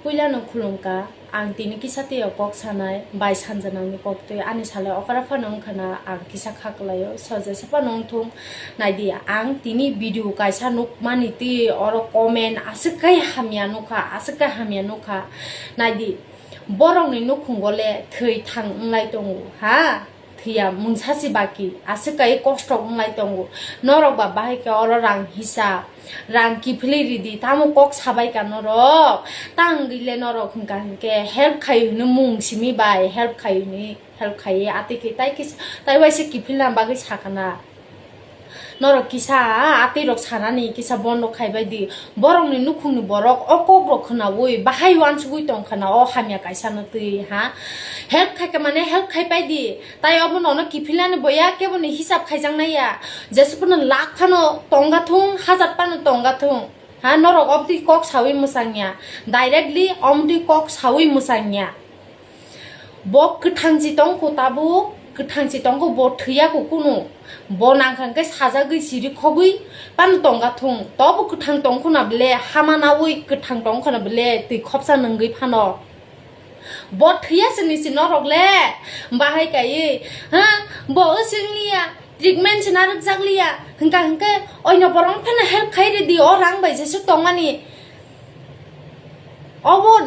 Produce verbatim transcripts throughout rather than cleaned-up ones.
Puilano khulumkha, ang tini kisa twiyo kok sanai, bai sanjanangni kok twi ani salai okra phano wngkhana ang kisa kha kwlaio, so jesa phano wngthung. Naidi, ang tini video kaisa nukmani twi oro comment aswk khe hamya nukha, aswk khe hamya nukha. Naidi, borokni nukhungo le thwi thang wnglai tongo, ha? Thwiya mungsa si baki, aswk kai kosto wnglai tongo. Norok ba bahai khe oro rang hisab, rang kiphilwi ridi, tamo kok sabai ka norok? Tang gwi le norok hwnkha hinkhe help khai hwnwi mung simi bai, help khai hwnwi, help khai atwi khe tai khe, tai waisa kiphilna bagwi sakana. Norok kisa atwi rok sanani kisa bondo khaibai di. Borokni nukhungni borok o kok rok khwnaui bahai uansugui tongkhana o hamya kaisa no twi, ha? Help khaikha mane help khaipai di. Tai obo nono kiphilnani boya keboni hisab khaijaknai ya. Jesupano lakh phano tongga thung, hajar phano tongga thung. Ha, norok obtwi kok saui mwsangya. Directly omtwi kok saui mwsangya. Bo kwthang si tongkho tabuk, kwthang si tongkho, bo thwiya kho kunu. Bo nangkha hwnkhe sajagwi siri khogwi phano tongga thung. Tobo kwthang tongkho na bile, hama naui kwthang tongkho na bile, twi khopsa nungwi phano. Bo thwiya se nisi norok le, bahai kaiwi, ha, bo wswng liya, treatment se narwk jak liya, hwnkha hwnkhe oino borok phano help khai ridi, o rang bai jesuk tongmani. Obo,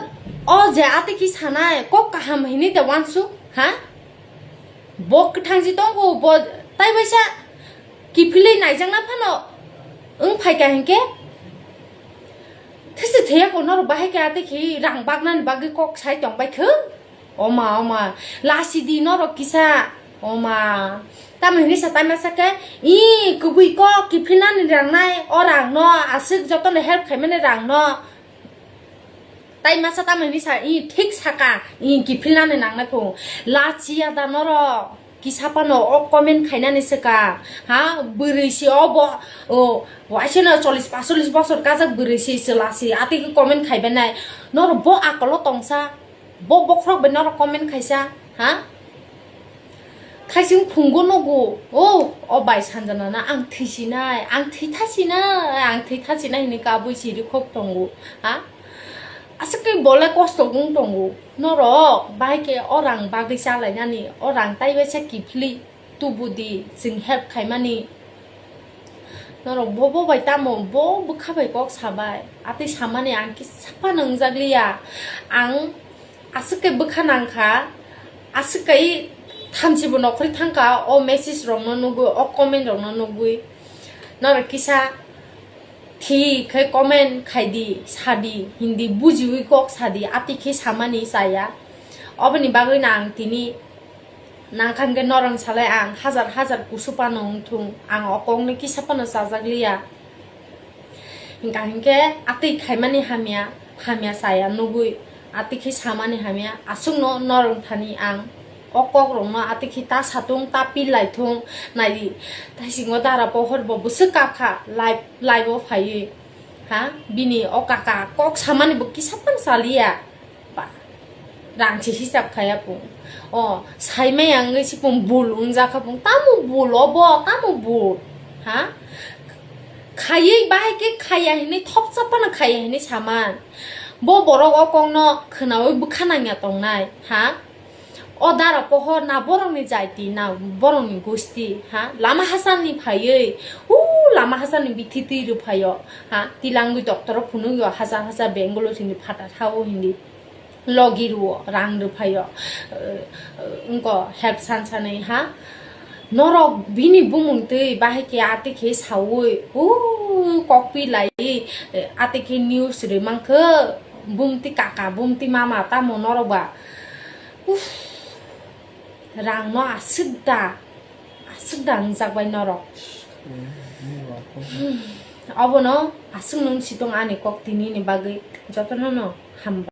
o je atwi khi sanai, kok kaham hinwi de uansuk, ha? Bo kwthang si tongo, bo tai baisa kiphilwi naijakna phano wng phaikha hinkhe, thisi thwiya ko norok bahai khe atwi khi rang baknani bagwi kok sai tongbai kho? Oma, oma, lasi di norok kisa, oma. Tamo hinwi sa tai masa khe, i kubui kok kiphilnani rangnai, o rangno, aswk jotono help khaimani rangno. Tai masa tamo hinwi sa, i thik saka, i kiphilnani nangnai kho. Lachiya da norok, kisa phano o comment khainani swkang. Ha, bwrwi si obo, o, waisano chollish pasolis bosor kajak bwrwi si chwla si, atwi khe comment khaibai nai. Norok bo akolo tongsa, bo bokhorok bai norok comment khaisa, ha? Thaising phungo nugo, o, o bai sanjana na ang thwisinai, ang thwithasinai, ang thwithasinai hinwi kabui siri khok tongo, ha? Aswk khe bo le kosto wng tongo. Norok bahai khe o rang bagwi chalainani, o rang tai waisa kiphilwi tubudi chwng help khaimani. Norok bo, bo bai tamo, bo bwkha bai kok sabai, atwi samani ang kisa phano wngjakliya. Ang aswk khe bwkha nangkha, aswk kai thamchibo nokhorwi thangkha, o message rokno nugwi, o comment rokno nugwi. Norok kisa thik khe comment khaidi, sadi, hindi bujiwi kok sadi, atwi khe samani chaya. Oboni bagwino ang tini nangkha hwnkhe norok salai ang hajar hajar kusu phano wngthung, ang o kokno kisa phano chajakliya. Hwnkha hinkhe atwi khaimani hamya, hamya chaya nugwi, atwi khe samani hamya, aswkno norok thani ang o kokrokno atwi khe ta satung, ta pil lai thung, naidi, taisingo dara pohor bo bwswk kapkha, live, live o phaiwi, ha, bini o kaka kok samani bo kisa phano chaliya. Ba, rang se hisab khaya pung. O, saimaya wngwi si pung bul wngjakha pung. Tamo bul obo, tamo bul? Ha? Khaywi bahai khe khaya hinwi thopsa phano khaya hinwi saman. Bo borok o kokno khwnaui bwkha nangya tongnai, ha? O dara pohor na borokni jaiti na borokni gosti, ha? Lama hasani phaiwi, u lama hasani bithi twi rwphaio, ha? Tilangwi doctor o phunukyo hajar hajar Bangalore hinwi phatar hao hinwi. Logi rwo, rang rwphaio, eh, eh, wngko help san sanwi ha. Norok bini bumung twi bahai khe atwi khe saui, u kokpi lai, eh, atwi khe news rwi mankhe, bumti kaka, bumti mama, tamo norok ba. Uff, rangno aswk da, aswk da wngjak bai norok. Hmm, obono aswk nung si tong ani kok tini ni bagwi jotono no hambai.